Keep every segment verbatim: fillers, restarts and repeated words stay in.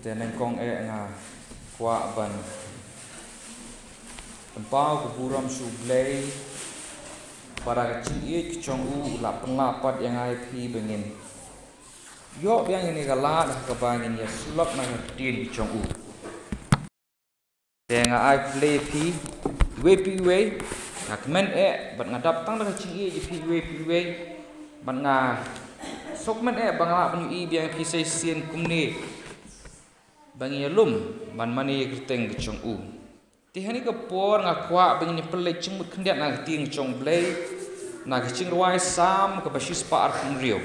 Te nyngkong eh nga kwah ban pynpaw ka burom sha U Blei, ba da ka jingïeit ka jong u, u la pynlah pat ïa nga ïa phi ba ngin ïoh biang ïa kane ka lad ha kaba ngin ïasyllok na ka ktien ka jong u. Te nga ai khublei ïa phi iwei pa iwei. Nga kmen eh bad nga dap tang da ka jingïeit ïa phi iwei pa iwei. Bad nga sngewkmen eh ba nga lah ban ïohi biang ïa phi sa shisien kumne, ba ngin ïalum ban mane ïa ka kyrteng ka jong u. Te ha kane ka por nga kwah ba ngin ïa pynleit jingmut khyndiat na ka ktien ka jong U Blei, na ka jingrwai Salm kaba shispah arphew hynriew.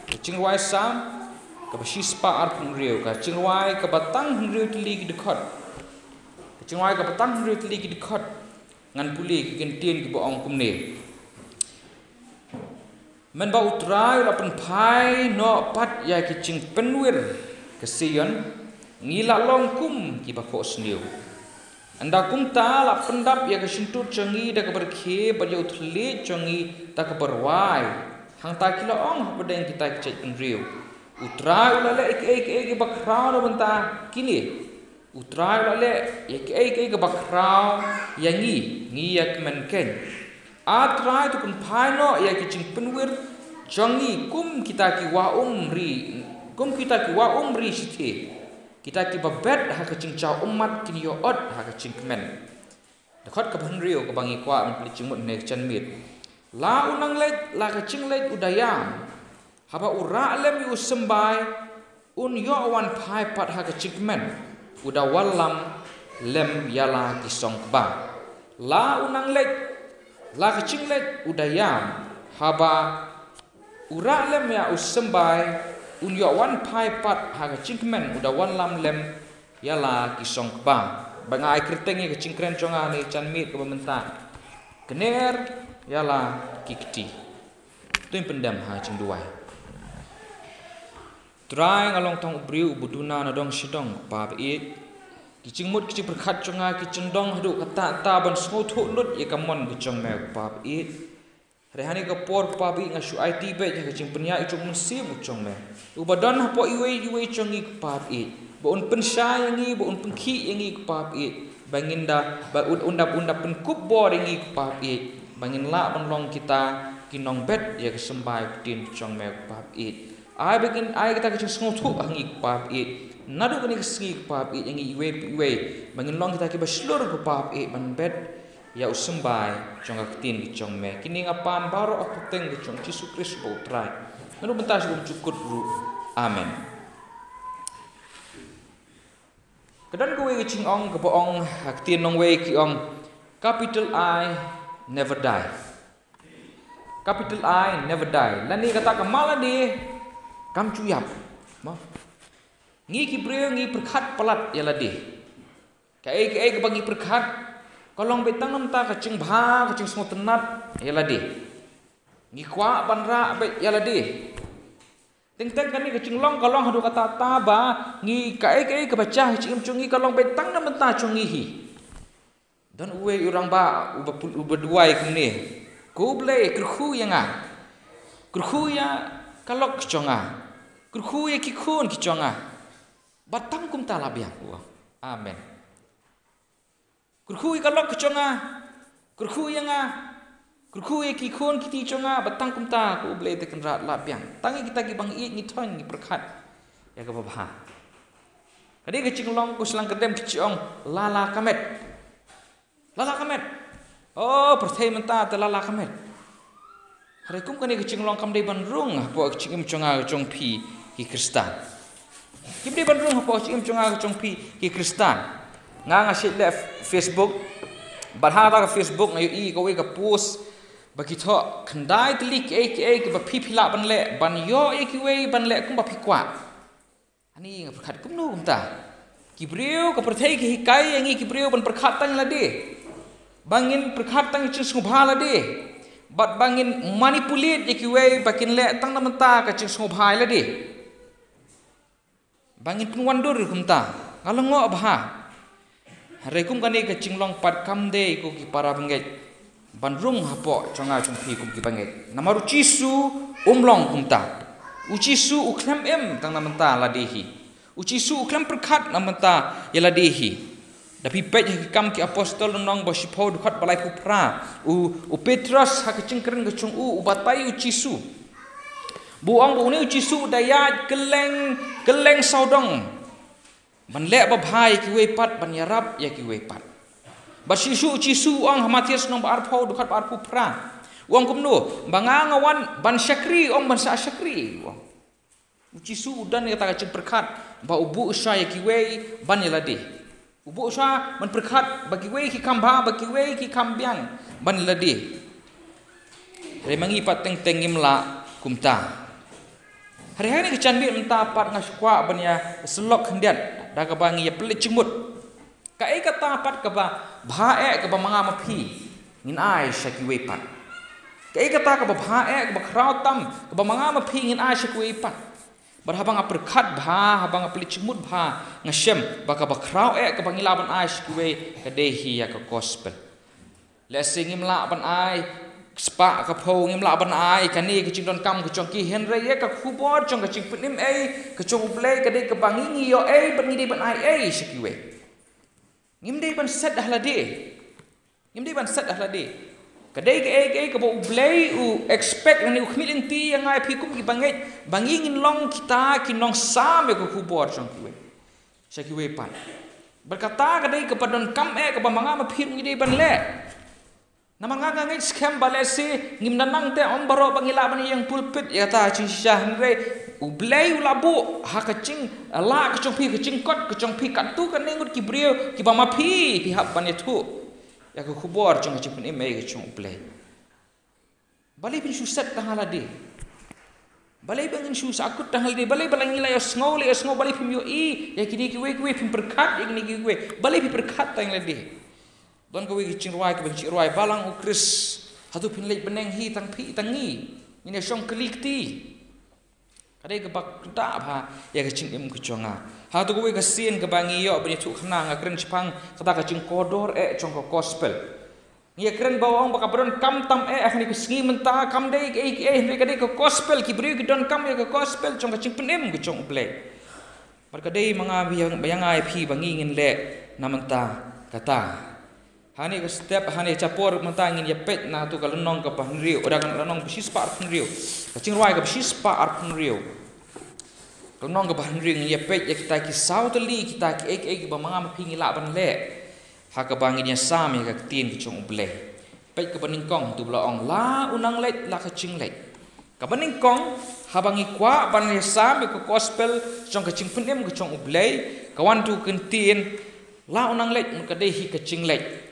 Ka jingrwai Salm kaba shispah arphew hynriew, ka jingrwai kaba tang hynriew tylli ki dkhot. Ka jingrwai kaba tang hynriew tylli ki dkhot. Ngan pule ki kyntien kiba ong kumne: Mynba U Trai u la pynphai noh pat ïa ki jingpynwir ka Sion, ngi la long kum kiba phohsniew. Ynda kumta la pyndap ïa ka shyntur jong ngi da kaba rkhie, bad ïa u thylliej jong ngi da kaba rwai. Hangta ki la ong hapdeng kita ki jaitbynriew: U Trai u la leh ïa kiei kiei kiba khraw na ka bynta kine. U Trai u la leh ïa kiei kiei kiba khraw ïa ngi, ngi ïa kmen keiñ. A Trai, to pynphai noh ïa ki jingpynwir jong ngi kum kita ki wah um ri, kum kita ki wah um ri shithi. Kita kiba bet ha ka jingjaw ummat kin ïoh ot ha ka jingkmen. Dkhot kaba hynriew kaba ngi kwah ban pule jingmut ne ka janmiet: La u nang leit, la ka jingleit u da ïam. Haba u rah lem ïa u symbai, un ïoh wan phai pat ha ka jingkmen, u da wallam lem ïa la ki song kba. La u nang leit, la ka jingleit u da ïam. Haba u rah lem ïa u symbai, un ïoh wan phai pat ha ka jingkmen, u da wallam lem ïa la ki song kba. Ba nga ai kyrteng ïa ka jingkren jong nga ne ka janmiet kaba mynta: Kner ïa la ki kti. To ngin pyndem ha jingduwai. Trai, nga long tang u briew uba duna na dong sha dong, ko Pa ba ïeit. Ki jingmut ki jingpyrkhat jong nga ki jyndong haduh katta katta ban sngewthuh lut ïa ka mon ka jong me, ko Pa ba ïeit. Hynrei ha kane ka por, ko Pa ba ïeit, nga shu aiti beit ïa ka jingpynïaid jong u Mynsiem u jong me, uba don hapoh iwei iwei jong ngi, ko Pa ba ïeit, ba un pynshai ïa ngi, ba un pynkhih ïa ngi, ko Pa ba ïeit, ba ngin da, ba un, un da, un da pynkup bor ïa ngi, ko Pa ba ïeit, ba ngin lah ban long kita ki nongbet ïa ka symbai ktien ka jong me, ko Pa ba ïeit. Ai ba ngin ai kata ka jingsngewthuh ha ngi, ko Pa ba ïeit, naduh kane ka sngi, ko Pa ba ïeit, ïa ngi iwei pa iwei, ba ngin long kita kiba shlur, ko Pa ba ïeit, ban bet ïa u symbai jong ka ktien ka jong me. Kine nga pan baroh ha ka kyrteng ka jong Jisu Khrist uba U Trai, naduh mynta sha ka umjuh kut ruh. Amen. Ka don kawei ka jingong kaba ong ha ka ktien nongwei, ki ong: Capital I never die. Capital I never die. Lane kata ka ma lade kam ju ïap. Mo? Ngi ki briew ngi pyrkhat palat ïa lade. Kaei kaei kaba ngi pyrkhat ka long beit tang na bynta ka jingbha, ka jingsngewtynnat ïa lade. Ngi kwah ban rah beit ïa lade. Teng teng kane ka jinglong ka long haduh katta katta ba ngi kaei kaei kaba jia ha ka jingim jong ngi ka long beit tang na bynta jong ngi hi. Don uwei u rangbah uba pul-, uba duwai kumne: Ko Blei, kyrkhu ïa nga. Kyrkhu ïa ka lok ka jong nga. Kyrkhu ïa ki khun ki jong nga. Bad tang kumta lah biang, u ong. Amen. Kyrkhu ïa ka lok ka jong nga. Kyrkhu ïa nga. Kyrkhu ïa ki khun ki kti jong nga, bad tang kumta, ko Blei, te Kynrad, lah biang. Tang ïa kita kiba ngi ïeit, ngi thoiñ, ngi pyrkhat ïa kaba bha. Kane ka jinglong, ko shyllangkyndem ki ju ong, la la ka met. La la ka met. O pyrthei mynta te la la ka met. Hynrei kum kane ka jinglong kam dei ban rung hapoh ka jingim jong nga ka jong phi ki Khristan. Kim dei ban rung hapoh ka jingim jong nga ka jong phi ki Khristan. Nga nga shait leh Facebook. Bad ha kata ka Facebook nga ïohi kawei ka post ba ki thoh khyndai tylli kiei kiei kiba phi phi lah ban leh, ban ïoh ïa kiwei ban leh kumba phi kwah. Ani nga pyrkhat kumno kumta. Ki briew, ka pyrthei ki hikai ïa ngi ki briew ban pyrkhat tang lade. Ba ngin pyrkhat tang jingsngewbha lade. Bad ba ngin manipulate ïa kiwei ba kin leh tang na bynta ka jingsngewbha ïa lade. Ba ngin pynwandur kumta. Nga lyngngoh bha. Hynrei kum kane ka jinglong pat kam dei, ko ki para bangeit, ban rung hapoh jong nga jong phi kum ki bangeit. Namar u Jisu um long kumta. U Jisu u khlem im tang na bynta lade hi. U Jisu u khlem pyrkhat na bynta ïa lade hi. Da phi peit ha Ki Kam ki Apostol lynnong ba shiphew dkhot ba laiphew phra. U, u Petros ha ka jingkren ka jong u, u batai u Jisu. Ba u ong ba une u Jisu u da ïaid kylleng, kylleng sawdong. Ban leh babha ïa kiwei pat, ban ïarap ïa kiwei pat. Bad shisha u Jisu u ong ha Mathaios lynnong ba arphew dkhot ba arphew phra. U ong kumno, ba nga nga wan ban shakri, u ong ban sa shakri, u ong. U Jisu u don ïa kata ka jingpyrkhat ba u buh shuwa ïa kiwei ban ïa lade. U buh shuwa ban pyrkhat ba kiwei ki kham bha, ba kiwei ki kham biang ban ïa lade. Hynrei ma ngi pat teng teng ngim lah kumta. Hynrei ha kane ka janmiet mynta pat nga sngewkwah ban ïa syllok khyndiat da kaba ngi ïa pynleit jingmut. Kaei kata pat kaba bha eh kaba ma nga ma phi ngin ai sha kiwei pat? Kaei kata kaba bha eh kaba khraw tam kaba ma nga ma phi ngin ai sha kiwei pat? Bad haba nga pyrkhat bha, haba nga pynleit jingmut bha, nga shem ba kaba khraw eh kaba ngi lah ban ai sha kiwei ka dei hi ïa ka gospel. Lehse ngim lah ban ai spah ka phew, ngim lah ban ai kane ka jingdonkam ka jong ki, hynrei ïa ka khubor jong ka jingpynim ei ka jong U Blei ka dei kaba ngi ngi ïoh ei bad ngi dei ban ai ei sha kiwei. Ngim dei ban set ha lade. Ngim dei ban set ha lade. Ka dei kaei kaei kaba U Blei u expect lane u khmih lynti ïa nga ïa phi kum ki bangeit ba ngi ngin long kita ki nongsam ïa ka khubor jong kiwei sha kiwei pat. Bad kata ka dei kaba donkam eh kaba ma nga ma phi ngi dei ban leh. Namar nga nga ngeit skhem ba lehse ngim da nang te ym baroh ba ngi lah ban ïeng pulpit ïa kata ka jingshisha, hynrei U Blei u la buh ha ka jinglah ka jong phi, ka jingkot ka jong phi, katto katne ngut ki briew kiba ma phi phi hap ban ïathuh ïa ka khubor jong ka jingpynim ei ka jong U Blei. Balei phin shu set tang ha lade? Balei ba ngin shu sahkut tang ha lade? Balei ba la ngi la ïohsngew, la ïohsngew, balei phim ïohi ïa kine kiwei kiwei, phim pyrkhat ïa kine kiwei? Balei phi pyrkhat tang ha lade? Don kawei ka jingrwai, kaba ka jingrwai, Balang U Khrist, hato phin leit bneng hi tang phi tang ngi? Ngin ïa shong kylli kti. Ka dei kaba kynta bha ïa ka jingim ka jong nga. Hato kawei ka sien kaba ngi ïoh ban ïathuh khnang, nga kren shaphang kata ka jingkordor eh jong ka gospel. Ngi ïa kren ba ong ba kaba donkam tam eh ha kane ka sngi mynta kam dei kaei kaei, hynrei ka dei ka gospel, ki briew ki donkam ïa ka gospel jong ka jingpynim ka jong U Blei. Bad ka dei ma nga ba ïa, ba ïa nga ïa phi ba ngi ngin leh na mynta kata. Hane ka step, hane ka por mynta ngin ïa peit na tu ka lynnong kaba hynriew, oh, da ka lynnong ba shispah arphew hynriew. Ka jingrwai kaba shispah arphew hynriew. Ka lynnong kaba hynriew ngin ïa peit ïa kita ki saw tylli kita kiei kiei kiba ma nga ma phi ngi lah ban leh ha kaba ngin ïa sam ïa ka ktien ka jong U Blei. Peit kaba nyngkong, tu ba la ong, la u nang leit, la ka jingleit. Kaba nyngkong, haba ngi kwah ban ïa sam ïa ka gospel jong ka jingpynim ka jong U Blei, ka wan tu ka ktien, la u nang leit, mut ka dei hi ka jingleit.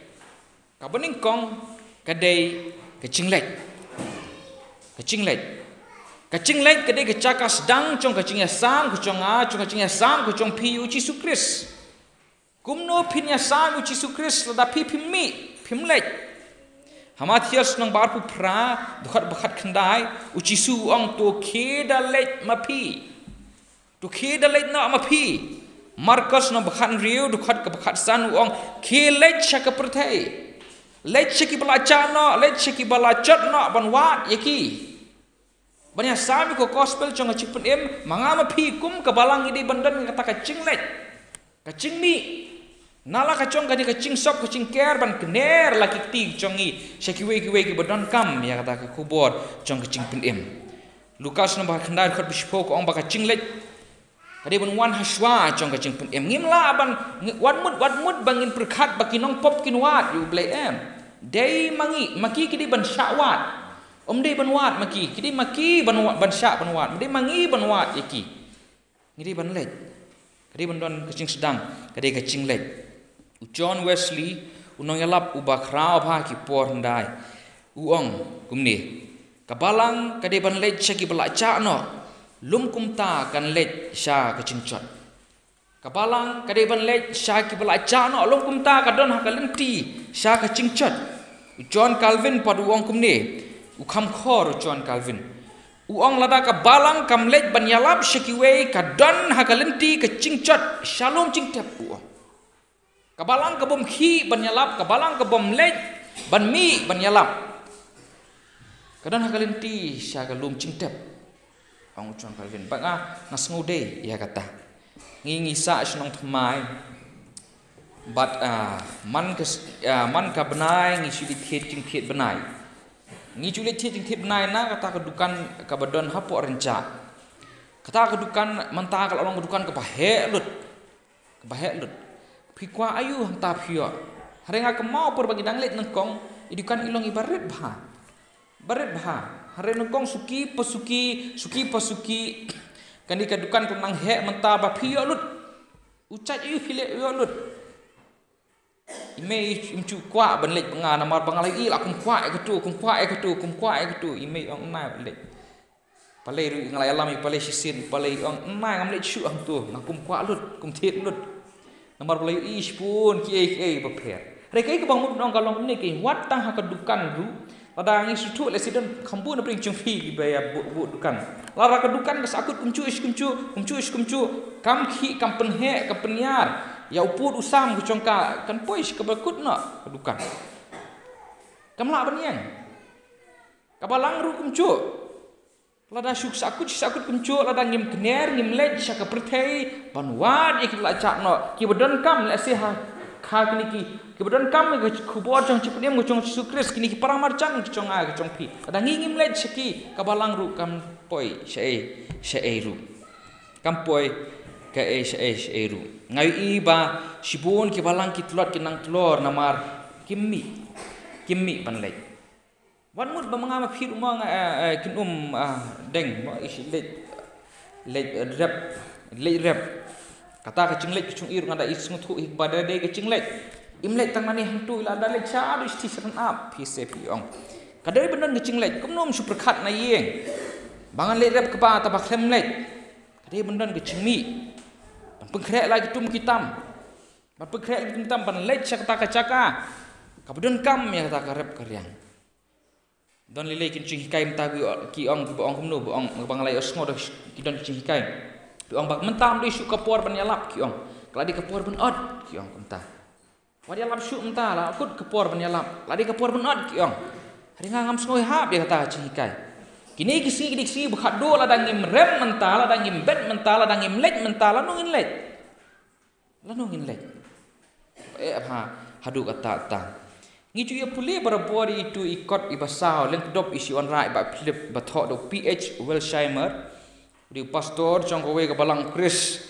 Kaba nyngkong ka dei ka jingleit. Ka jingleit. Ka jingleit ka dei ka jaka sdang jong ka jingïasam ka jong nga, jong ka jingïasam ka jong phi ïa U Jisu Khrist. Kumno phin ïasam ïa U Jisu Khrist lada phi phim mih, phim leit? Ha Mathaios lynnong ba arphew phra, dkhot ba khatkhyndai, U Jisu u ong, to khie da leit ma phi. To khie da leit noh ma phi. Markos lynnong ba khathynriew, dkhot kaba khatsan u ong, khie leit sha ka pyrthei. Leit sha kiba la jah noh, leit sha kiba la jot noh ban wad ïa ki. Ban ïasam ïa ka gospel jong ka jingpynim, ma nga ma phi kum ka balang ngi dei ban don kata ka jingleit. Ka jingmih. Na la ka jong ka dei ka jingsop ka jingker ban kner la ki kti jong ngi sha kiwei kiwei kiba donkam ïa kata ka khubor jong ka jingpynim. Lukas lynnong ba khatkhyndai dkhot ba shiphew ka ong ba ka jingleit ka dei ban wan ha shuwa jong ka jingpynim. Ngim lah ban ngi, wat mut, wat mut ba ngin pyrkhat ba ki nongpop kin wad ïa U Blei, em. Dei ma ngi, ma ki ki dei ban shah wad. Ym dei ban wad ma ki, ki dei ma ki ban wa-, ban shah ban wad. Ym dei ma ngi ban wad ïa ki. Ngi dei ban leit. Ka dei ban don ka jingsdang, ka dei ka jingleit. U John Wesley, u nongïalap uba khraw bha ki por hyndai, u ong kumne, ka balang ka dei ban leit sha kiba la jah noh, lum kumta kan leit sha ka jingjot. Ka balang ka dei ban leit sha kiba la jah noh, lum kumta ka don ha ka lynti sha ka jingjot. U John Calvin pat u ong kumne, u kham khor u John Calvin. U ong lada ka balang kam leit ban ïalap sha kiwei, ka don ha ka lynti ka jingjot sha lum jingtep, u ong. Ka balang ka bym khih ban ïalap, ka balang ka bym leit ban mih ban ïalap, ka don ha ka lynti sha ka lum jingtep, ong u John Calvin. Bad nga, nga sngewdei ïa kata. Ngi ngi sah shnong thymmai. Bad, ah, man ka s-, ah, man ka bnai ngi shu leit thied jingthied bnai. Ngi shu leit thied jingthied bnai na kata ka dukan kaba don hapoh Rynjah. Kata ka dukan mynta ka la long ka dukan kaba heh lut. Kaba heh lut. Phi kwah aïu hangta phi ïoh. Hynrei nga kynmaw por ba ngi dang leit nyngkong, i dukan i long iba rit bha. Ba rit bha. Hynrei nyngkong suki pa suki, suki pa suki. Kane ka dukan ka nang heh mynta ba phi ïoh lut. U jait aïu phi leh ïoh lut. I mei im ju kwah ban leit bad nga namar ba nga la ïohi la kum kwah ïa katu, kum kwah ïa katu, kum kwah ïa katu. I mei ong nai ban leit. Balei ruh nga la ïalam ïa balei shisien, balei ong nai ngam leit shuh hangtu, nga kum kwah lut, kum thied lut. Namar balei ïohi shibun kiei kiei bapher. Hynrei kaei kaba mut ban ong ka long kumne, kaei wat tang ha ka dukan ruh. Lada ngi sngewthuh lehse don kham bun na pdeng jong phi kiba ïa buh, buh dukan. Lada ka dukan ka sah kut kumjuh shi kumjuh, kumjuh shi kumjuh, kam khih, kam pynheh, kam pynïar ïa u pud u sam ka jong ka, kan poi shi kaba kut noh ka dukan. Kam lah ban ïeng. Ka balang ruh kumjuh. Lada shu sah kut, sah kut kumjuh, lada ngim kner, ngim leit sha ka pyrthei ban wad ïa ki la jat noh, kiba donkam lehse ha, ha kine ki, kiba donkam ïa ka khubor jong jingpynim ka jong Jisu Khrist, kine ki para marjan ka jong nga ka jong phi. Lada ngi ngim leit sha ki, ka balang ruh kam poi shaei shaei ruh. Kam poi kaei shaei shaei ruh. Nga ïohi ba shibun ki balang ki tlot ki nang tlor namar kim mih, kim mih ban leit. Wat mut ba ma nga ma phi ruh ma nga, eh, eh, kin um, ah, deng ma i shi leit, leit, eh, rep, leit rep. Kata ka jingleit ka jong i ruh nga da i sngewthuh hi ba da dei ka jingleit. Im leit tang nane hangtu i la da leit sha du i shi sha rynap phi se phi ong. Ka dei ban don ka jingleit kumno ym shu pyrkhat na ïing. Ba ngan leit rep kaba ta ba khlem leit. Ka dei ban don ka jingmih. Ban pynkhreh la ki tum ki tam. Ban pynkhreh la ki tum ki tam ban leit sha kata ka jaka. Kaba donkam ïa kata ka rep ka riang. Don lei lei ki jinghikai mynta ki, ki ong, kiba ong kumno, ba ong, ba nga la ïohsngew da ki don ki jinghikai. Ki ong ba mynta ym dei shuh ka por ban ïalap ki ong. Ka la dei ka por ban ot ki ong kumta. Wat ïalap shuh mynta, la kut ka por ban ïalap. La dei ka por ban ot ki ong. Hynrei nga ngam sngew hap ïa kata ka jinghikai. Kine ki sngi ki dei ki sngi ba khatduh, lada ngim rep mynta, lada ngim bet mynta, lada ngim leit mynta, lano ngin leit. Lano ngin leit. Eh, ha, haduh katta katta. Ngi ju ïa pule barabor ïa itu i kot iba saw, lyngkdop i shi wanrah i Bah Philip ba thoh da u P H Welsheimer. U dei u pastor jong kawei ka balang Khrist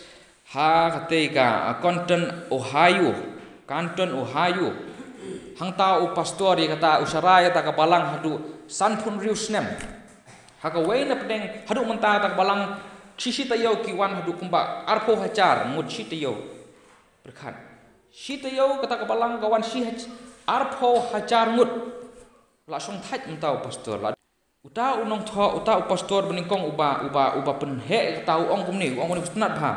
ha katei ka, ah, Canton, Ohio. Canton, Ohio. Hangta u pastor ïa kata, u sharai ïa kata ka balang haduh sanphew hynriew snem. Ha kawei na pdeng, haduh mynta kata ka balang shi shi taïew ki wan haduh kumba arphew hajar ngut shi taïew. Pyrkhat. Shi taïew kata ka balang ka wan shi haj-, arphew hajar ngut. La shong thait mynta u pastor. La uta u nongthoh, uta u pastor ba nyngkong uba, uba, uba pynheh kata u ong kumne, u ong kumne, u sngewtynnat bha.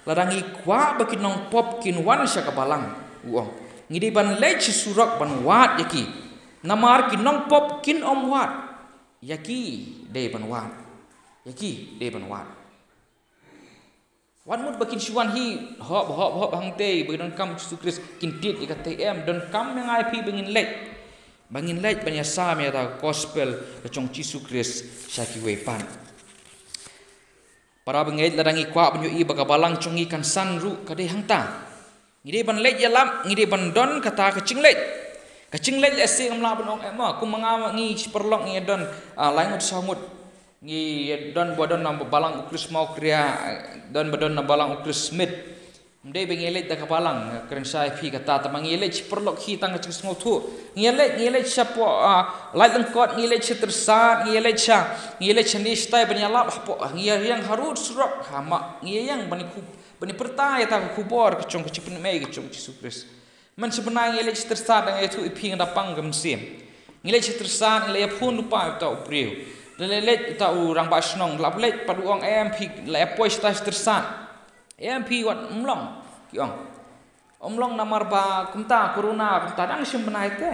Lada ngi kwah ba ki nongpop kin wan sha ka balang, u ong. Ngi dei ban leit sha surok ban wad ïa ki. Namar ki nongpop kin ym wad. Ïa ki dei ban wad. Ïa ki dei ban wad. Wat mut ba kin shu wan hi hop hop hop hangtei ba ki donkam Jisu Khrist kin tied ïa katei, em, donkam ïa nga ïa phi ba ngin leit. Ba ngin leit ban ïasam ïa kata ka gospel ka jong Jisu Khrist sha kiwei pat. Para bangeit, lada ngi kwah ban ïohi ba ka balang jong ngi kan san ruh ka dei hangta. Ngi dei ban leit ïalap, ngi dei ban don kata ka jingleit. Ka jingleit lehse ngam lah ban ong, eh, ma, kum ma nga ma ngi shi paralok ngi don, ah, lai ngut saw ngut. Ngi don ba don na balang u Khrist Mawkyrïa, don ba don na balang u Khrist Smit. Ym dei ba ngi leit da ka balang, kren shai phi kata, tangba ngi leit shi paralok hi tang ka jingsngewthuh. Ngi leit, ngi leit shapoh, ah, Laitlyngkot, ngi leit sha Tyrsad, ngi leit sha, ngi leit shane shatai ban ïalap hapoh, ngi ïeng harud surok, ha ma, ngi ïeng ban ïa khub-, ban ïa pyrta ïa kata ka khubor ka jong ka jingpynim ei ka jong Jisu Khrist. Mynshuwa ngi leit sha Tyrsad, nga ïathuh ïa phi nga da pang ka mynsiem. Ngi leit sha Tyrsad, ngi la ïa phone lypa ïa uta u briew. La leit uta u rangbah shnong, la leit pat u ong em phi, la ïa poi shata sha Tyrsad. Em phi wat ym long, ki ong. Ym long namar ba kumta corona, kumta dang shim bnai te.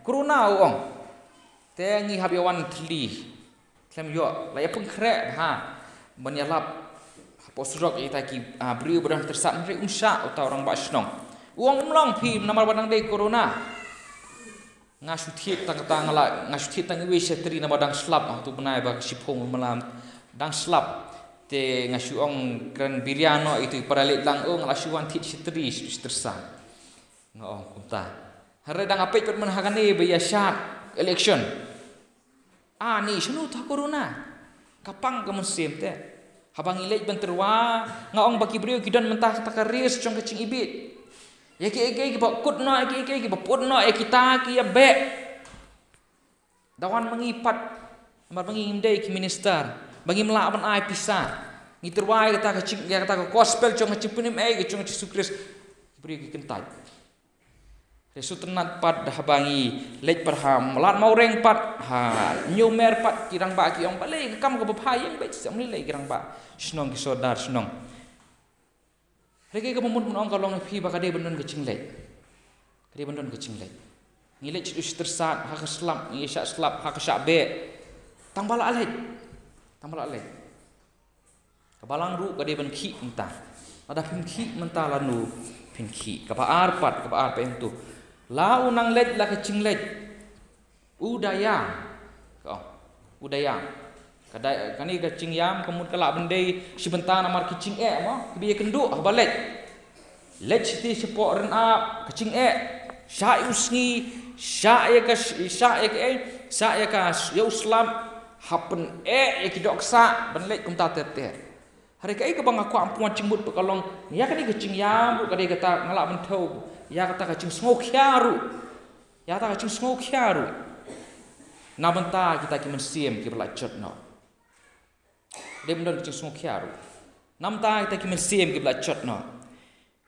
Corona u ong. Te ngi hap ïa wan thylli. Khlem ïoh, la ïa pynkhreh bha ban ïalap hapoh surok ïa kita ki, ah, briew ba don Tyrsad, hynrei um shah uta u rangbah shnong. U ong ym long phi namar ba dang dei corona. Nga shu thied tang kata, nga la, nga shu thied tang iwei shatri namar dang slap, ah, tu bnai ba shiphew malam dang slap. Te nga shu ong kren biria noh ïa itu i para leit lang, oh, nga la shu wan thied shi tylli shi tylli shi tylli san. Nga ong kumta. Hynrei dang ap pat mynta ha kane ba ïa shad election. Ah, ni shano ta corona. Ka pang ka mynsiem te. Haba ngi leit ban tyrwa, nga ong ba ki briew ki don mynta kata ka race jong ka jingibit. Ïa kiei kiei kiba kut noh, ïa kiei kiei kiba put noh, ïa kita ki ïa beh. Da wan ma ngi pat, namar ba ngi ngim dei ki minister, ba ngim lah ban ai pisa. Ngi tyrwa ïa kata ka jing, ïa kata ka gospel jong ka jingpynim ei ka jong Jisu Khrist. Ki briew ki kyntait. Te sngewtynnat pat da haba ngi leit pat ha Lad Mawreng pat, ha Hynñiewmer pat, ki rangbah ki ong balei ka kam kaba bha ïeng beit, sa mlei lei ki rangbah shnong, ki sordar shnong. Hynrei kaei kaba mut ngan ong ka long ïa phi ba ka dei ban don ka jingleit. Ka dei ban don ka jingleit. Ngi leit shi tylli shi tylli san ha ka slap, ngi shah slap ha ka shah beh. Tang ba la leit. Tang ba la leit. Ka balang ruh ka dei ban khih mynta. Lada phim khih mynta lano phin khih. Kaba ar pat, kaba ar pat ïa utu. La u nang leit la ka jingleit. U da ïam. Ka ong. U da ïam. Ka da, kane ka jingïam ka mut ka lah ban dei shi bynta namar ki jingeh mo. Kiba ïakynduh haba leit. Leit shiti shapoh rynap, ka jingeh, shah ïa u sngi, shah ïa ka, shah ïa ka, eh, shah ïa ka, ïa u slap, hap pyneh ïa ki dohksah, ban leit kumta ter ter. Hynrei kaei kaba nga kwah ban pynjingmut pat ka long, ïa kane ka jingïam ruh ka dei kata nga lah ban thew, ïa kata ka jingsngewkhia ruh, ïa kata ka jingsngewkhia ruh. Na bynta kita ki mynsiem kiba la jot noh. Dei ban don ka jingsngewkhia ruh. Na bynta kita ki mynsiem kiba la jot noh.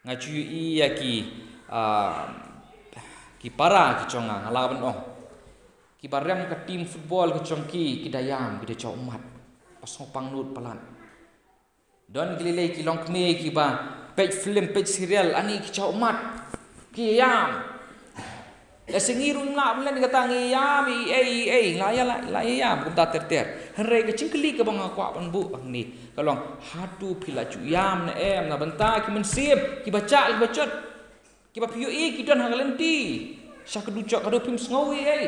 Nga ju ïohi ïa ki, ah, ki para ki jong nga, nga lah ban ong. Kiba rem ka team football ki jong ki, ki da ïam, ki da jaw ummat. Ba sngewpang nud palat. Don ki lei lei ki longkmie kiba peit film, peit serial, ani ki jaw ummat. Ki ïam. Lehse ngi ruh ngim lah ban len kata ngi ïam ei ei ei, la ïa la, la ïa ïam kumta ter ter. Hynrei ka jingkylli kaba nga kwah ban buh hangne ka long, hato phi la ju ïam ne em na bynta ki mynsiem kiba jah kiba jot, kiba phi ïohi ki don ha ka lynti. Sha ka dujok hato phim sngew ei ei.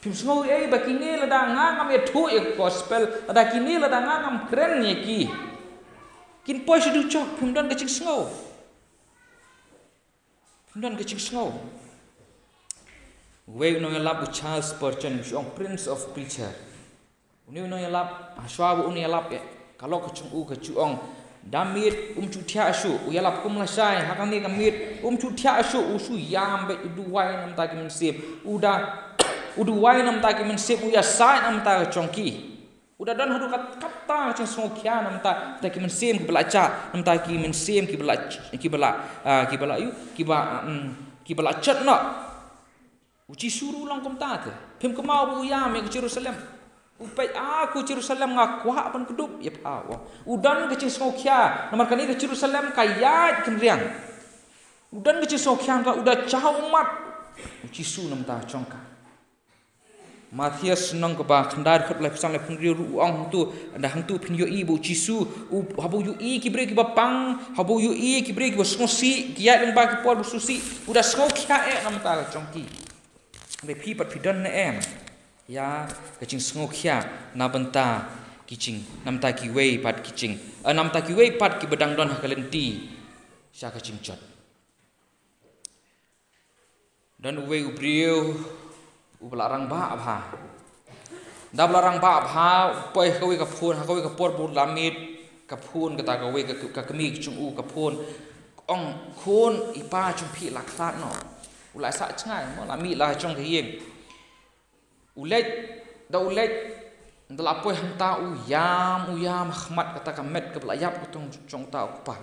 Phim sngew ei ei ba kine lada nga ngam ïathuh ïa ka gospel, lada kine lada nga ngam kren ïa ki, kin poi sha dujok, phim don ka jingsngew. Don ka jingsngew. Uwei u nongïalap u Charles Spurgeon, u ong Prince of Preacher. Une u nongïalap, ha shuwa ba un ïalap ïa ka lok ka jong u ka ju ong, da miet um ju thiah shuh, u ïalap kum lashai, ha kane ka miet um ju thiah shuh, u shu ïam beit, u duwai na bynta ki mynsiem, u da, u duwai na bynta ki mynsiem, u ïasaid na bynta ka jong ki. U da don haduh kat, kata ka jingsngewkhia na bynta, bynta ki mynsiem kiba la jah, na bynta ki mynsiem kiba la, kiba la, ah, kiba la ïoh, kiba, ah, mm, kiba la jot noh. U Jisu ruh u long kumta te. Phim kynmaw ba u ïam ïa ka Jerusalem. U peit, ah, ko Jerusalem nga kwah ban kdup ïa pha, u ong. U don ka jingsngewkhia namar kane ka Jerusalem ka ïaid kynriang. U don ka jingsngewkhia namar u da jaw ummat. U Jisu na bynta jong ka. Mathaios lynnong kaba khyndai dkhot laiphew san laiphew hynriew ruh u ong hangto, ynda hangto phin ïohi ba u Jisu, u, haba u ïohi ki briew kiba pang, haba u ïohi ki briew kiba sngewsih, ki ïaid lyngba ki por ba sngewsih, u da sngewkhia eh na bynta ka jong ki. Hynrei phi pat phi don ne em ïa ka jingsngewkhia na bynta ki jing, na bynta kiwei pat ki jing, eh, na bynta kiwei pat kiba dang don ha ka lynti sha ka jingjot. Don uwei u briew uba la rangbah bha. Da ba la rangbah bha, u poi ha kawei ka phone, ha kawei ka por ba u la miet ka phone, kata kawei ka, ka kmie ka jong u ka phone. Ong, khun, i pa jong phi la khlad noh. U la sah jngai mo, la mih la jong ka ïing. U leit, da u leit, da la poi hangta u ïam, u ïam ha khmat kata ka met kaba la ïap ka tong jong uta u kpa.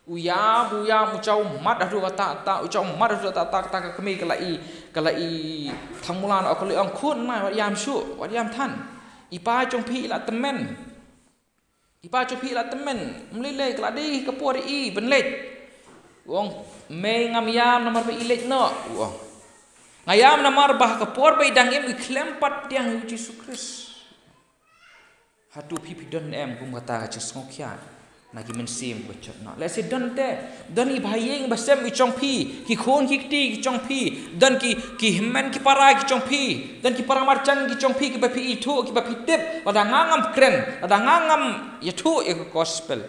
U ïam, u ïam, u jaw ummat haduh katta katta, u jaw ummat haduh katta katta, kata ka kmie ka la i, ka la i thangmula noh, ka la ong khun, nai wat ïam shuh, wat ïam than. I pa jong phi i la tymmen. I pa jong phi i la tymmen. Ym lei lei, ka la dei ka por i ban leit. U ong, mei, ngam ïam namar ba i leit noh, u ong. Nga ïam namar ba ha ka por ba i dang im i khlem pat pdiang ïa u Jisu Khrist. Hato phi phi don em kum kata ka jingsngewkhia? Na ki mynsiem ba chot noh. Lehse don te, don i ba ha ïing ba sem ki jong phi, ki khun ki kti ki jong phi, don ki, ki hynmen ki para ki jong phi, don ki para marjan ki jong phi, ki ba phi ithuh, ki ba phi tip, lada nga ngam kren, lada nga ngam ïathuh ïa ka gospel.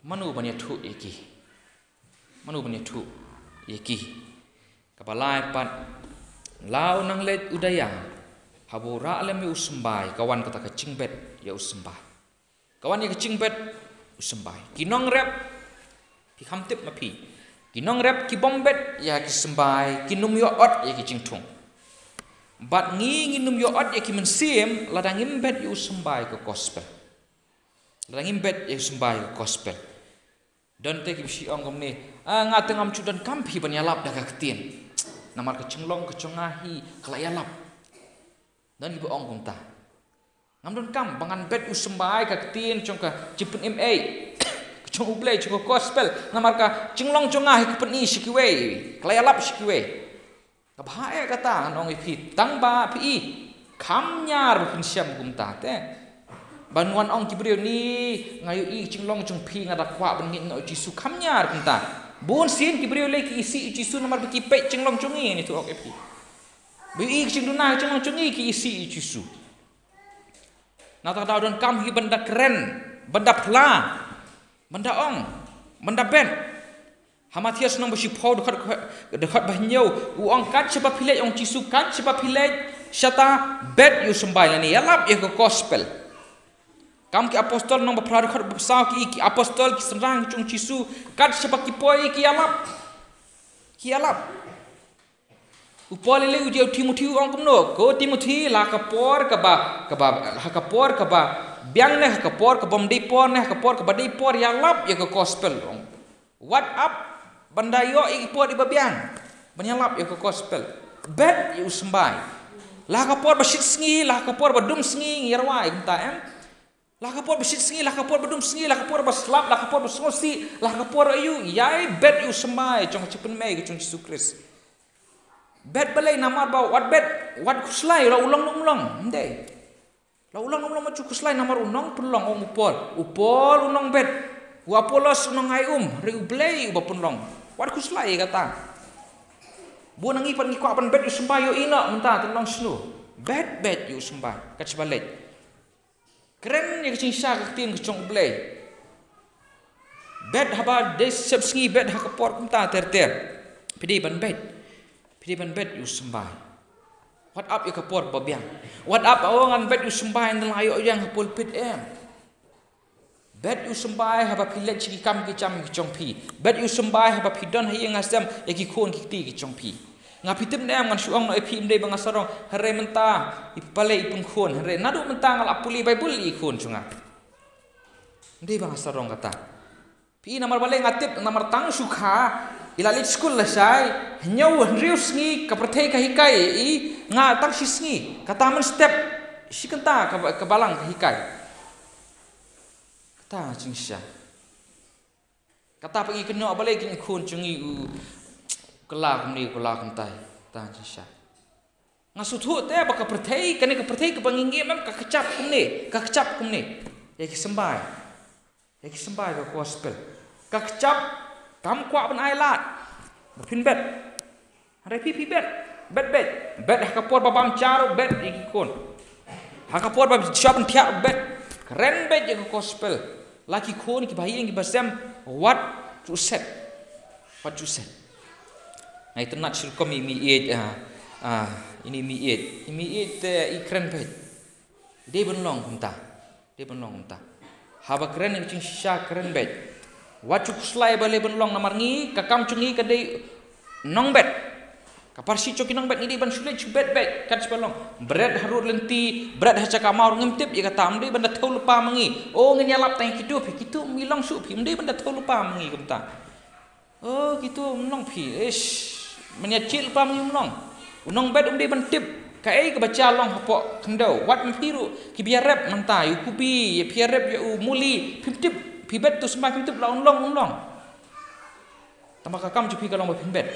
Mano ban ïathuh ïa ki? Mano ban ïathuh ïa ki? Kaba lai pat, la u nang leit u daya, haba u rah lem ïa u symbai, ka wan kata ka jingbet ïa u symbai. Ka wan ïa ka jingbet u symbai. Ki nongrep, phi kham tip ma phi. Ki nongrep ki bym bet ïa ki symbai, kin ym ïoh ot ïa ki jingthung. Bad ngi ngin ym ïoh ot ïa ki mynsiem, lada ngim bet ïa u symbai ka gospel. Lada ngim bet ïa u symbai ka gospel. Don te ki ba shu ong kumne, ah, nga te ngam ju donkam phi ban ïalap da ka ktien. Namar ka jinglong ka jong nga hi ka la ïalap. Don ki ba ong kumta. Ngam donkam ba ngan bet u symbai ka ktien jong ka jingpynim ei ka jong U Blei, jong ka gospel. Namar ka jinglong jong nga hi ka pyni sha kiwei, ka la ïalap sha kiwei. Kaba eh kata ngan ong ïa phi, tang ba phi i, kham ñiar ba phin shem kumta te. Ban wan ong ki briew, ni nga ïohi ka jinglong jong phi, nga da kwah ban ngeit noh ïa u Jisu, kham ñiar kumta. Bun sien ki briew lei ki isih ïa u Jisu namar ba ki peit jinglong jong ngi, ngi ïathuh ïa phi. Ba ïohi ka jingduna ka jinglong jong ngi, ki isih ïa u Jisu. Nangta ka daw donkam hi ban da kren, ban da phla, ban da ong, ban da bet. Ha Mathaios lynnong ba shiphew dkhot, dkhot ba hynñiew, u ong, kat shaba phi leit, ong Jisu, kat shaba phi leit shata, bet ïa u symbai lane ïalap ïa ka gospel. Kam ki Apostol lynnong ba phra dkhot ba saw, ki, ki apostol, ki synran ki jong Jisu, kat shaba ki poi ki ïalap. Ki ïalap. U Paul lei lei u ong ïa u Timothi, u ong kumno, ko Timothi, la ka por kaba, kaba, ha ka por kaba biang ne ha ka por kaba ym dei por ne ha ka por kaba dei por, ïalap ïa ka gospel, ong. Wat ap ban da ïoh ïa ki por iba biang ban ïalap ïa ka gospel. Bet ïa u symbai. La ka por ba shit sngi, la ka por ba dum sngi, ngi ïa rwai kumta, em. La ka por ba shit sngi, la ka por ba dum sngi, la ka por ba slap, la ka por ba sngewsih, la ka por aïu, ïai bet ïa u symbai jong ka jingpynmih ka jong Jisu Khrist. Bet balei? Namar ba wat bet, wat khuslai la u long ne um long, ym dei. La u long ne um long, wat ju khuslai namar u nongpynlong, ong u Paul. U Paul u nongbet, u Apollos u nongai um, hynrei U Blei uba pynlong. Wat khuslai ïa kata. Bun na ngi pat ngi kwah ban bet ïa u symbai, ïohi noh mynta te long shano. Bet, bet ïa u symbai kat shaba leit. Kren ïa ka jingshisha ka ktien ka jong U Blei. Bet haba dei sepsngi, bet ha ka por kumta ter ter. Phi dei ban bet. Phi dei ban bet ïa u symbai. Wat ap ïa ka por ba biang. Wat ap, oh, ngan bet ïa u symbai, ngan la ïoh ïeng ha pulpit, em. Bet ïa u symbai haba phi leit sha ki kam ki jam ki jong phi. Bet ïa u symbai haba phi don ha ïing ha sem ïa ki khun ki kti ki jong phi. Nga, phi tip ne em, ngan shu ong noh ïa phi, ym dei ba nga sarong, hynrei mynta i pale i pynkhun, hynrei naduh mynta nga la pule Baibl ïa i khun jong nga. Ym dei ba nga sarong kata. Phi, namar balei nga tip, namar tang shu kha i la leit skul lashai, hynñiew hynriew sngi ka pyrthei ka hikai ïa i, nga tang shi sngi, kata mynstep shi kynta ka, ka balang ka hikai. Kata jingshisha. Kata pat ngi kynnoh balei ki khun jong ngi u kylla kumne, u kylla kumtai. Kata jingshisha. Nga sngewthuh te ba ka pyrthei, kane ka pyrthei kaba ngi ngim, em, ka kjap kumne, ka kjap kumne ïa ki symbai. Ïa ki symbai ka gospel. Ka kjap, kam kwah ban ai lad ba phin bet. Hynrei phi, phi bet, bet, bet. Bet ha ka por ba bam ja ruh, bet ïa ki khun. Ha ka por ba shah ban thiah, bet. Kren bet ïa ka gospel. La ki khun kiba ha ïing kiba sem, wat ju set. Wat ju set. Nga itynnad shi rukom ïa i meiieit, ah, ah, ine i meiieit. I meiieit te i kren bet. Dei ban long kumta. Dei ban long kumta. Haba kren ïa ka jingshisha, kren beit. Wat ju khuslai balei ban long, namar ngi, ka kam jong ngi ka dei nongbet. Ka parsi jong ki nongbet, ngi dei ban shu leit shu bet beit, kat shaba long. Bret harud lynti, bret ha jaka maw ruh ngim tip ïa kata, ym dei ban da thew lypa ma ngi. O, ngin ïalap tang ïa kito phi, kito ym long shuh phi, ym dei ban da thew lypa ma ngi kumta. O, kito ym long phi, ish. Mynta jied lypa ma ngi, ym long. U nongbet um dei ban tip kaei kaba jia long hapoh khyndew. Wat ma phi ruh kiba ïarep mynta ïa u kubi, ïa phi ïarep ïa u muli, phim tip. Phi bet tu symbai phim tip la un long, un long. Tangba ka kam jong phi ka long ba phin bet.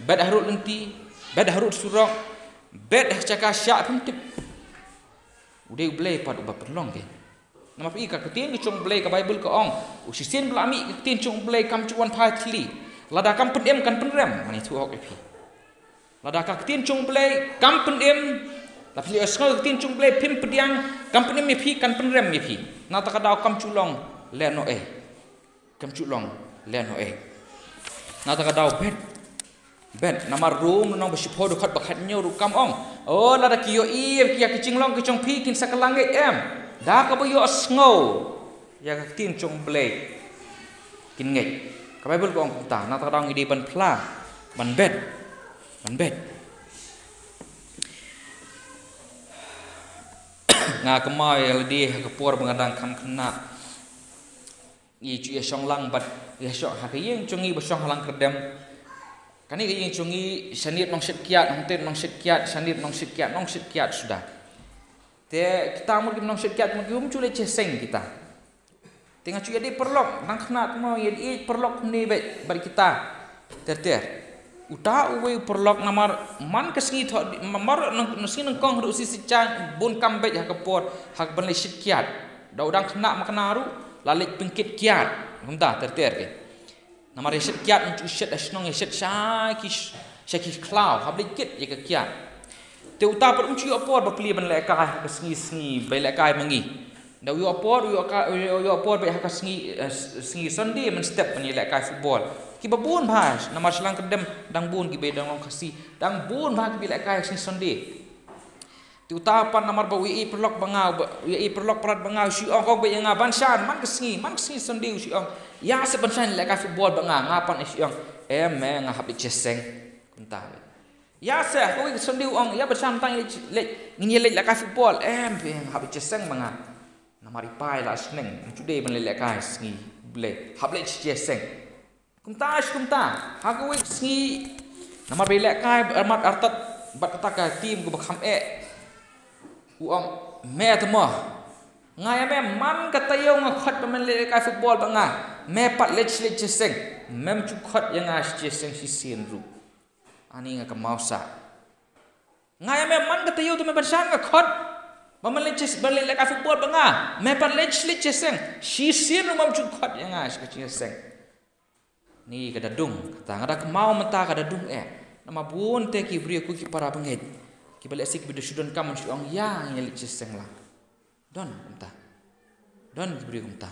Bet harud lynti, bet harud surok, bet ha jaka shah, phim tip. U dei U Blei pat uba pynlong kein. Namar phi, ka ktien ka jong U Blei, ka Baibl ka ong, u shisien ba la mih ka ktien jong U Blei kam ju wan phai thylli. Lada kam pynim kan pynrem, ngan ïathuh hok ïa phi. Lada ka ktien jong U Blei kam pynim, lada phi ïohsngew ka ktien jong U Blei phim pdiang, kam pynim ïa phi, kan pynrem ïa phi. Na kata ka daw kam ju long lehnohei. Kam ju long lehnohei. Na kata ka daw bet. Bet, namar Rom lynnong ba shiphew dkhot ba khathynñiew ruh kam ong, o, lada ki ïohi ïa ki jinglong ki jong phi kin sa kylla ngeit, em? Da kaba ïohsngew ïa ka ktien jong U Blei kin ngeit. Ka Baibl ka ong kumta. Na kata ka daw ngi dei ban phla, ban bet, ban bet. Nga kynmaw ïa lade ha ka por ba nga dang kham khynnah, ngi ju ïa shong lang bad, ïa shong ha ka ïing jong ngi ba shong ha Langkyrdem. Kane ka ïing jong ngi, shaniah nongshit kiad, hangtei nongshit kiad, shaniah nongshit kiad, nongshit kiad suda. Te kita mut kim nongshit kiad, mut kim ju leit sha seng kita. Te nga ju ïa dei paralok, dang khynnah te mo, ïa dei paralok kumne bad, bad kita ter ter. Uta uwei u paralok, namar man ka sngi thoh, namar nang, nang sngi nyngkong ruh shi shi jan bun kam bad ha ka por, ha ka ban leit shit kiad. Da u dang khynnah makna ruh la leit pynkit kiad. Kumta ter ter ke. Namar ïa shet kiad, um ju shet ha shnong, ïa shet sha ki, sha ki khlaw, hap leit kit ïa ka kiad. Te uta pat um ju ïoh por ba plie ban lehkai ha ka sngi, sngi ba lehkai ma ngi. Da u ïoh por, u ïoh ka, u ïoh, u ïoh por bad ha ka sngi, eh, s-, sngi Sunday mynstep ban ïa lehkai football. Kiba bun bha, namar sha Langkyrdem dang bun kiba dang long Khasi, dang bun bha kiba lehkai ha sngi Sunday. Te uta pat namar ba u ïa i paralok ba nga, ba u ïa i paralok palat ba nga, u shu ong, ong bad ïa nga, Banshan, man ka sngi, man ka sngi Sunday, u shu ong, ïa seh Banshan, lehkai football bad nga. Nga pat u shu ong, em, me, nga hap leit sha seng. Kumta. Ïa seh, kawei ka Sunday u ong, ïa Banshan, tang leit, leit, ngin ïa leit lehkai football. Em, me, nga hap leit sha seng bad nga. Namar i pa i la sneng, um ju dei ban leit lehkai sngi Blei, hap leit sha seng. Kumta shi kumta, ha kawei ka sngi, namar ba i lehkai armat artat bad kata ka team kaba kham eh. U ong, me te mo, nga ïa me, man ka taïew nga khot ba men leit lehkai football bad nga. Me pat leit, leit sha seng. Mem ju khot ïa nga sha seng shisien ruh. Ani nga kynmaw sah. Nga ïa me, man ka taïew te me Banshan nga khot ba men leit, ba leit lehkai football bad nga. Me pat leit, leit sha seng. Shisien ruh mem ju khot ïa nga sha ka jingshisha seng. Ni ka da dung, kata nga da kynmaw mynta ka da dung eh. Namar bun te ki briew ko ki para bangeit, kiba lehse kiba da shu donkam, shu ong, ïa, ngin leit sha seng lang. Don kumta. Don ki briew kumta.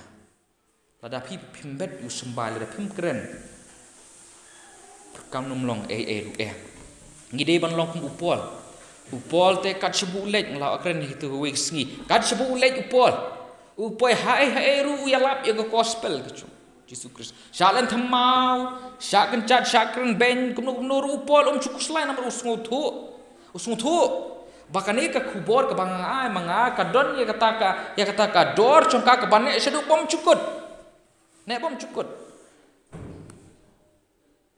Lada phi phim bet ïa u symbai, lada phim kren, kam nym long ei ei ruh eh. Ngi dei ban long kum u Paul. U Paul te kat shaba u leit, nga la kren ha kito kawei ka sngi, kat shaba u leit u Paul, u poi ha ei ha ei ruh u ïalap ïa ka gospel ka jong Jisu Khrist. Shah len thymmai, shah kynjat, shah kren beiñ, kumno kumno ruh u Paul um ju khuslai namar u sngewthuh. U sngewthuh ba kane ka khubor kaba nga ai ma nga ka don ïa kata ka, ïa kata ka dor jong ka kaba neh shaduh bymjukut. Neh bymjukut.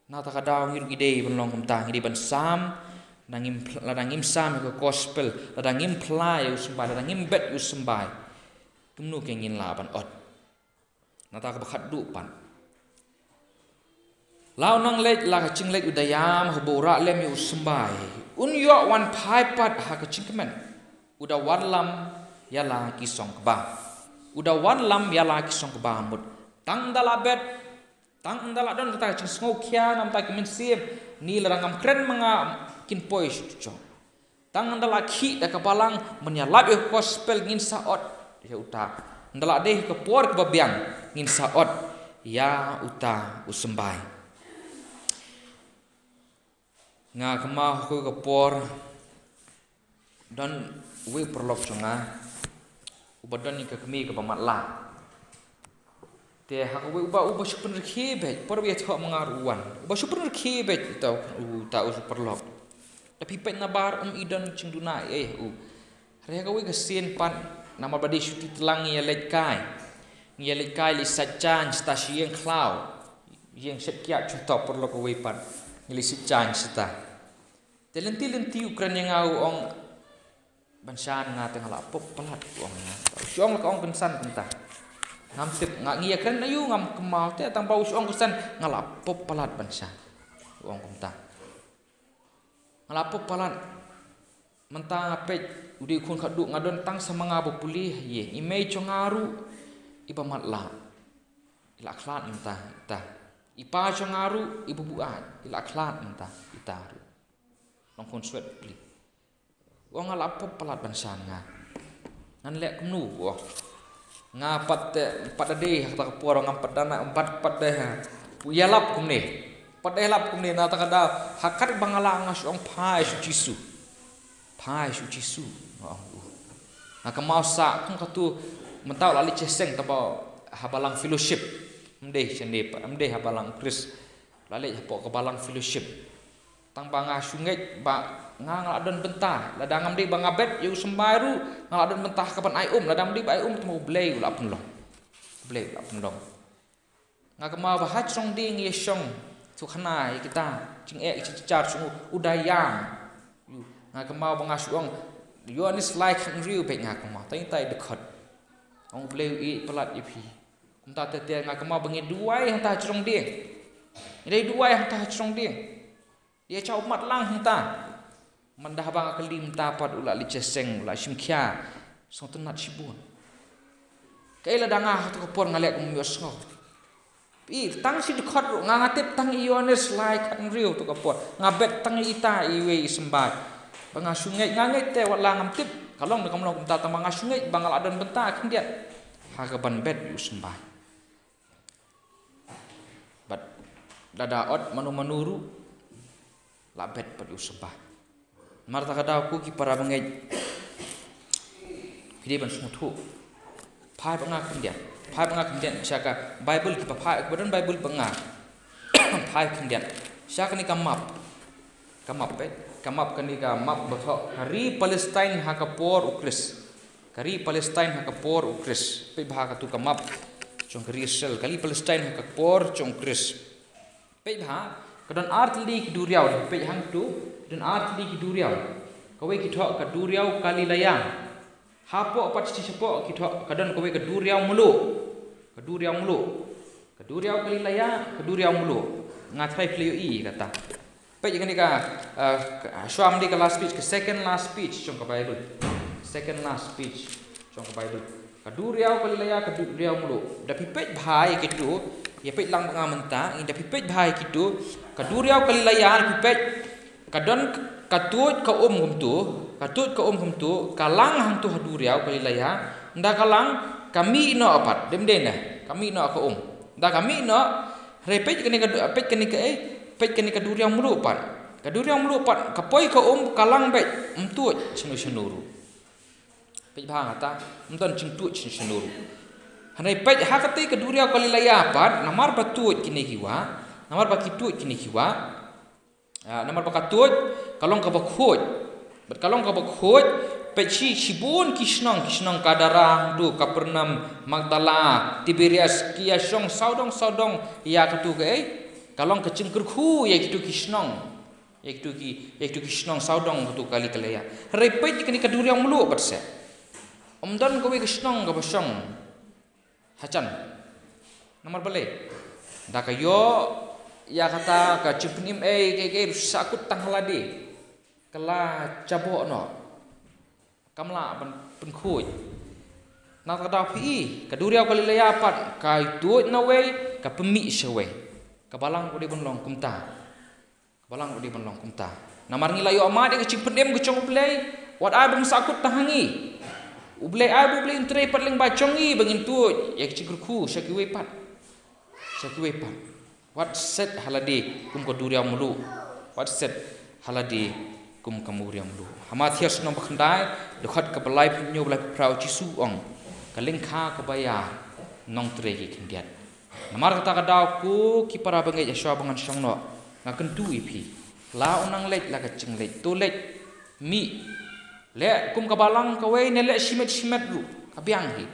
Na kata ka daw ngi ruh ngi dei ban long kumta, ngi dei ban sam, lada ngim pl-, lada ngim sam ïa ka gospel, lada ngim phla ïa u symbai, lada ngim bet ïa u symbai, kumno ke ngin lah ban ot. Na kata kaba khatduh pat. La u nongleit, la ka jingleit u da ïam, haba u rah lem ïa u symbai, un ïoh wan phai pat ha ka jingkmen. U da wallam ïa la ki song kba. U da wallam ïa la ki song kba mut. Tang ynda la bet, tang ynda la don kata ka jingsngew khia na ka bynta ki mynsiem, ne lada ngam kren ma nga kin poi shuh shuh. Tang ynda la khih da ka balang ban ïalap ïa ka gospel ngin sa ot ïa uta. Ynda la dei ka por kaba biang ngin sa ot ïa uta u symbai. Nga kynmaw ha kawei ka por, don uwei u paralok jong nga uba don ïa ka kmie kaba matlah. Te ha kawei uba, uba shu pynrkhie beit, por ba ïathoh ma nga ruh u wan. Uba shu pynrkhie beit uta, uta u paralok. Lada phi peit nabar um i don jingduna ei ei ha u. Hynrei ha kawei ka sien pat, namar ba dei shuti tlang ngi ïa leit kai. Ngi ïa leit kai, leit sait jaiñ shata sha ïing khlaw. Ïing shet kiad jong uta u paralok kawei pat. Ngi leit sait jaiñ shata. Te lynti lynti u kren ïa nga u ong, Banshan, nga te nga la pop palat, u ong ïa nga. U shu ong la ka ong kynsan kumta. Ngam tip, nga, ngi ïa kren aïu ngam kynmaw te, tang ba u shu ong kynsan, nga la pop palat Banshan, u ong kumta. Nga la pop palat. Mynta nga peit U dei u khun khatduh, nga don tang sa ma nga ba pule ha ïing. I mei jong nga ruh iba matlah, i la khlad mynta ita. I pa jong nga ruh iba buaid, i la khlad mynta ita ruh. Long khun swet pule. U ong nga la pop palat ban shan nga. Ngan leh kumno u ong. Nga pat te, pat da dei ha kata ka por ngam pat da na, pat, pat da ha. U ïalap kumne. Pat da ïalap kumne na kata ka daw. Ha kat ba nga lah nga shu ong phai sha u Jisu. Phai sha u Jisu, nga ong u. Nga kynmaw sa kum katu mynta u la leit sha seng, tang ba ha balang fellowship. Ym dei shane pat, ym dei ha balang Khrist. La leit hapoh ka balang fellowship. Tang ba nga shu ngeit ba nga, nga la don bynta. Lada ngam dei ba nga bet ïa u symbai ruh, nga la don bynta ha kaban ai um. Lada ngam dei ba ai um, tang ba U Blei u la pynlong. U Blei u la pynlong. Nga kynmaw ba ha jrong dieng ïa shong, to khana ïa kita jingeh jingjar jong u, u Dayang. Nga kynmaw ba nga shu ong, Ïoannis lai khathynriew beit, nga kynmaw. Tang ita i dkhot. Ong U Blei u ïeit palat ïa phi. Kumta te te nga kynmaw ba ngi duwai hangta ha jrong dieng. Ngi dei duwai hangta ha jrong dieng. Ïa, cha u mat lang hangta. Mynta haba nga kylli mynta pat u la leit sha seng, u la shim khia. Sngewtynnat shibun. Kaei lada nga ha katu ka por nga leh kum ïohsngew. Phi, tang shi dkhot ruh nga, nga tip tang ïa Ïoannis lai khathynriew tu ka por. Nga bet tang ïa ita iwei i symbai. Ba nga shu ngeit, nga ngeit te wat la ngam tip. Ka long ne kam long kumta, tang ba nga shu ngeit ba nga la don bynta khyndiat ha kaban bet ïa u symbai. Bad lada ot mano mano ruh, la bet pat ïa u symbai. Namar kata ka daw ko ki para bangeit, phi dei ban sngewthuh. Phai bad nga khyndiat. Phai bad nga khyndiat sha ka Baibl, kiba phai, kiba don Baibl bad nga. Phai khyndiat sha kane ka map. Ka map, eh? Ka map, kane ka map ba thoh ka ri Palestine ha ka por u Khrist. Ka ri Palestine ha ka por u Khrist. Peit bha katu ka map jong ka ri Israel. Ka ri Palestine ha ka por jong u Khrist. Peit bha, ka don ar tylli ki duriaw, peit hangtu, ka don ar tylli ki duriaw. Kawei ki thoh ka duriaw Galilaya. Hapoh pat shi shapoh ki thoh, ka don kawei ka duriaw mluh. Ka duriaw mluh. Ka duriaw Galilaya, ka duriaw mluh. Nga tharai phi la ïohi kata. Peit kane ka, uh, ka, shuwa mynta ka last speech, ka second last speech jong ka Bible. Second last speech jong ka Bible. Ka duriaw Galilaya, ka duriaw mluh. Da phi peit bha ïa kitu, ïa peit lang bad nga mynta, da phi peit bha ïa kitu, ka duriaw Galilaya, da phi peit, ka don ka tuid ka um kumtu, ka tuid ka um kumtu, ka lang hangtu ha duriaw Galilaya, nda ka lang, ka mih noh pat, dem dei ne, ka mih noh ka um. Nda ka mih noh, hynrei peit kane ka, peit kane ka, eh, peit kane ka duriaw mluh pat. Ka duriaw mluh pat, ka poi ka um, ka lang beit, ym tuid shano shano ruh. Peit bha ngata, ym don jingtuid shano shano ruh. Hynrei peit ha katei ka duriaw Galilaya pat, namar ba tuid kine ki wah, namar ba ki tuid kine ki wah. Ah, namar ba ka tuid, ka long kaba khuid. Bad ka long kaba khuid, peit shi, shibun ki shnong, ki shnong Gadara, hangtu, Kapernaum, Magdala, Tiberias, ki ïa shong sawdong sawdong ïa katu kaei. Ka long ka jingkyrkhu ïa kitu ki shnong. Ïa kitu ki, ïa kitu ki shnong sawdong katu ka Galilaya. Hynrei peit kane ka duriaw mluh pat seh. Ym don kawei ka shnong kaba shong hajan. Namar balei? Da ka ïoh ïa kata ka jingpynim ei, ei, ei, ruh sahkut tang ha lade. Ka la jaboh noh. Kam lah ban pynkhuid. Na kata ka daw phi i, ka duriaw Galilaya pat, ka tuid na wei, ka pynmih sha wei. Ka balang u dei ban long kumta. Ka balang u dei ban long kumta. Namar ngi la ïoh mad ïa ka jingpynim ka jong U Blei, wat ai ba ngin sahkut tang ha ngi. U Blei ai ba U Blei un trei pat lyngba jong ngi ba ngin tuid ïa ka jingkyrkhu sha kiwei pat. Sha kiwei pat. Wat set ha lade kum ka duriaw mluh. Wat set ha lade kum ka duriaw mluh. Ha Mathaios lynnong ba khyndai, dkhot kaba laiphew hynñiew, laiphew phra, U Jisu u ong, ka lyngkha kaba ïar, nongtrei ki khyndiat. Namar kata ka daw ko ki para bangeit, ha shuwa ba ngan shong noh, nga kyntu ïa phi. La u nang leit la ka jingleit, to leit, mih. Leh kum ka balang kawei ne leh shimet shimet ruh, ka biang hi.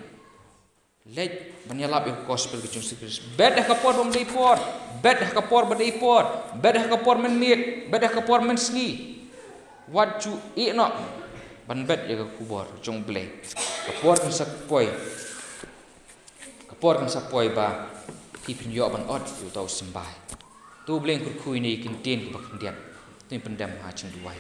Leit ban ïalap ïa ka gospel ka jong U Jisu Khrist. Bet ha ka por bym dei por, bet ha ka por ba dei por, bet ha ka por mynmiet, bet ha ka por mynsngi. Wat ju ïeh noh ban bet ïa ka khubor jong U Blei. Ka por kan sa poi. Ka por kan sa poi ba phi phin ïoh ban ot ïa uta u symbai. To U Blei un kyrkhu ïa kine ki ktien kiba khyndiat. To ngin pyndem ha jingduwai.